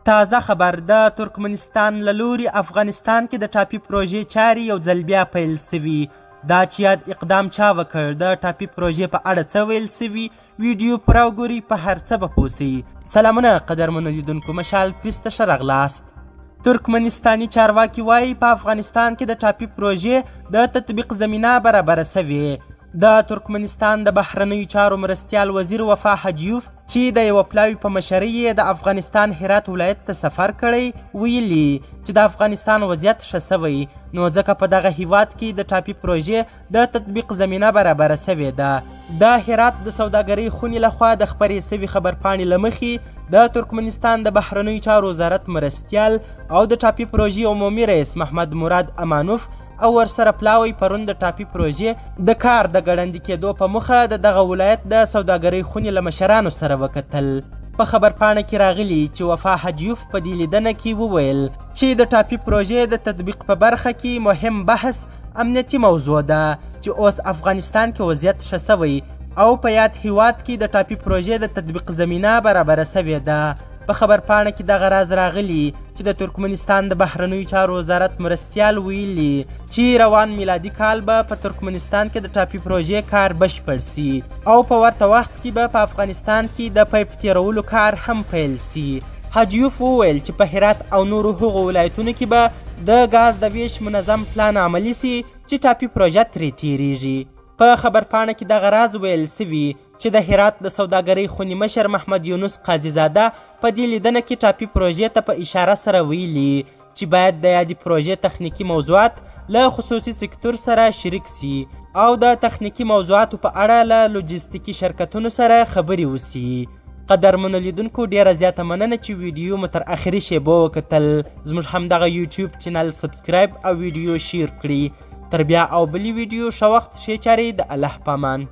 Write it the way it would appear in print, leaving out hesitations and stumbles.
تازه خبر، د ترکمنستان له لوري افغانستان کې د ټاپي پروژې چارې یو ځل بیا پیل سوي. دا چې یاد اقدام چا وکړ، د ټاپي پروژې په اړه څه ویل سوي، ویډیو پوره وګورئ، په هر څه به پوه سئ. سلامونه قدرمنو لیدونکو، مشال پریس ته ښه راغلاست. ترکمنستاني چارواکي وایي په افغانستان کې د ټاپي پروژې د تطبیق زمینه برابره سوې. د ترکمنستان د بهرنیو چارو مرستیال وزیر وفا حجیوف چې د یوه پلاوي په مشرۍ یې د افغانستان هرات ولایت ته سفر کړی، ویلي چې د افغانستان وضعیت ښه سوی، نو ځکه په دغه هیواد کې د ټاپي پروژې د تطبیق زمینه برابره سوې ده. د هرات د سوداګرۍ خونې لخوا د خپرې سوي خبرپاڼې له مخې د ترکمنستان د بهرنیو چارو وزارت مرستیال او د ټاپي پروژې عمومي رئیس محمد مراد امانوف او ورسره پلاوی پرون د ټاپي پروژې د کار د ګړندي کېدو په موخه د دغه ولایت د سوداګرۍ خونې له مشرانو سره وکتل. په خبرپاڼه کې راغلي چې وفا حجیوف په دې لیدنه کې وویل چې د ټاپي پروژې د تطبیق په برخه کې مهم بحث امنیتي موضوع ده چې اوس افغانستان کې وضعیت ښه سوی او په یاد هیواد کې د ټاپي پروژې د تطبیق زمینه برابره سوې ده. په خبرپاڼه کې دغه راز راغلي چې د ترکمنستان د بهرنیو چارو وزارت مرستیال ویلي چې روان میلادي کال به په ترکمنستان کې د ټاپي پروژې کار بشپړ سي او په ورته وخت کې به په افغانستان کې د پایپ تیرولو کار هم پیل سي. حجیوف وویل چې په هرات او نورو هغو ولایتونو کې به د ګاز د ویش منظم پلان عملي سي چې ټاپي پروژه ترې تیریږي. په خبرپاڼه کې دغه راز ویل سوي چې د هرات د سوداګرۍ خونې مشر محمد یونس قاضي زاده په دې لیدنه کې ټاپي پروژې ته په اشاره سره ویلي چې باید د یادې پروژې تخنیکي موضوعات له خصوصي سکتور سره شریک سي او د تخنیکي موضوعاتو په اړه له لوجستیکي شرکتونو سره خبرې وسي. قدرمنو لیدونکو، ډیره زیاته مننه چې ویډیو مو تر اخري شیبو وکتل. زموږ همدغه یوټیوب چینل subscribe او ویډیو share کړئ. تر بیا او بلې ویډیو، ښه وخت، ښې چارې، د الله پامان.